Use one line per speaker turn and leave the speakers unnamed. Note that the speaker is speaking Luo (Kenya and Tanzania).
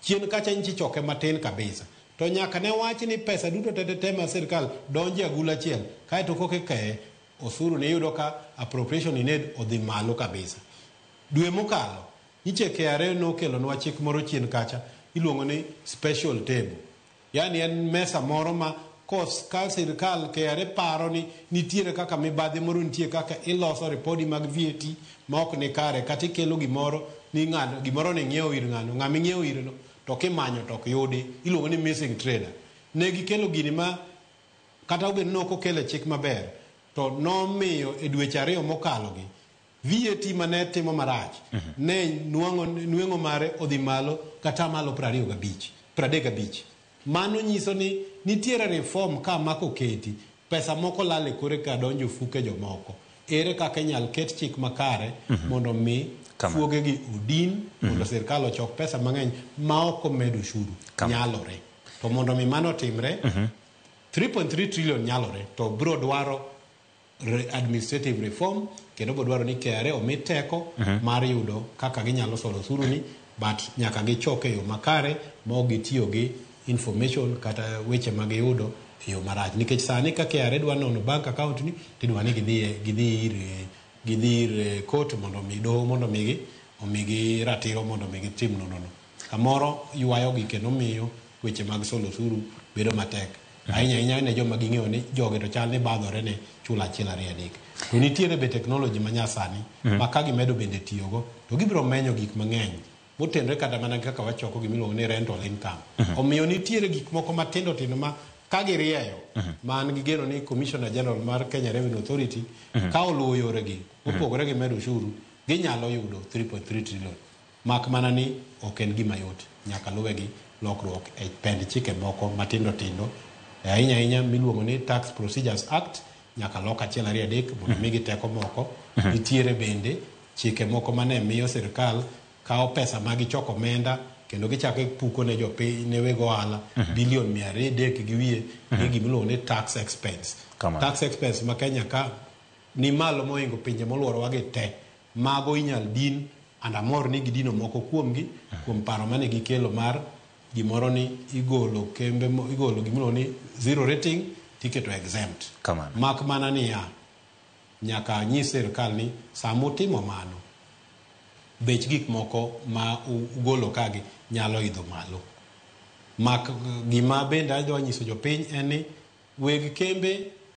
Chien kacha nyicha ichoke matin kabisa. To nyaka ne wach ni pesa duto te te te ma sirkal donjo e agulu achiel kaeto koka ikeye osuru ni iyudo ka appropriation in aid odhi malo kabisa. Dwe mokalo nyiche KRA nokelonwa chik moro chien kacha iluongo ni special table. Yaani en mesa moro ma kos ka sirkal KRA paro ni nitiere kaka mibadhi moro nitie kaka iloso ripodi mag VAT ma ok ni kare kata ikelo gimoro ni ng'ano gimoro ni ing'iewo ir ng'ano ng'ama ing'iewo ire no to kimanyo to ok yudi iluongo ni missing trader. Ne gikelo gini ma kata obedo ni ok okele chik maber to nomiyo e dweche ariyo mokalo gi VAT mane timo marach ne nwang'o nweng'o mare odhi malo kata malo 25 35. Mano nyiso ni nitiere reform ka ma koketi, pesa moko lal e kore ka donjo ofuke jomoko. Ere kaka inyal ket chik makare mondo mi fuoge gi odin mondo sirkal ochok pesa mang'eny ma ok omed ushuru? Nyalore. To mondo mi mano otimre, 3.3 trillion nyalore to biro dwaro administrative reform kendo biro dwaro ni KRA omi teko mar yudo kaka ginyalo solo osuru ni but nyaka gichok e yo makare ma ok gitiyo gi information kata weche ma giyudo e yo marach nikech sani ka KRA dwa nono bank account ni tidwa ni gidhi gidhi ir gidhi ir court mondo mi doho mondo migi omigi ratiro mondo mi gitim nonro no. Kamoro ywayogi kendo miyo weche mag solo osuru bedo matek. Ahinya ahinya ne joma ging'eyo ni jogi to chal ni badhore ne chulo achiel ariyo adek. To nitiere be technology ma nyasani ma ka gimedo bende tiyogo to gibiro menyo gik mang'eny motenore kata mana kaka wachoko gima iluongo ni rental income. Omiyo nitiere gik moko matindo tindo ma ka girieyo ma an gi geno ni Commissioner General mar Kenya Revenue Authority ka oluwo yoregi mopogore gi medo ushuru ginyalo yudo 3.3 trillion. Mak mana ni ok en gima yot, nyaka luwe gi lokruok e pend chike moko matindo tindo, ahinya ahinya miluongo ni Tax Procedures Act, nyaka lok achiel ariyo adek mondo migi teko moko. Nitiere bende chike moko mane miyo sirkal kawo pesa ma gichoko omenda kendo gichako puko ne jopiny ne weg ohala bilion 300 gi wiye ni gima iluongo ni tax expense. Tax expense ma Kenya ka ni malo mohingo pinje moluorowa gi te. Mago inyal din and amor ni gidino moko kuomgi kuom paro mane gikelo mar gimoro ni igolo kembe igolo gimiluongo ni zero rating tiketo exempt.
Kamano.
Mak mana niya, nyaka anyis sirkal ni sama utimo mano, bech gik moko ma ugolo kagi nyalo idho malo. Mak gima bende adwa nyiso jopiny en ni weg kembe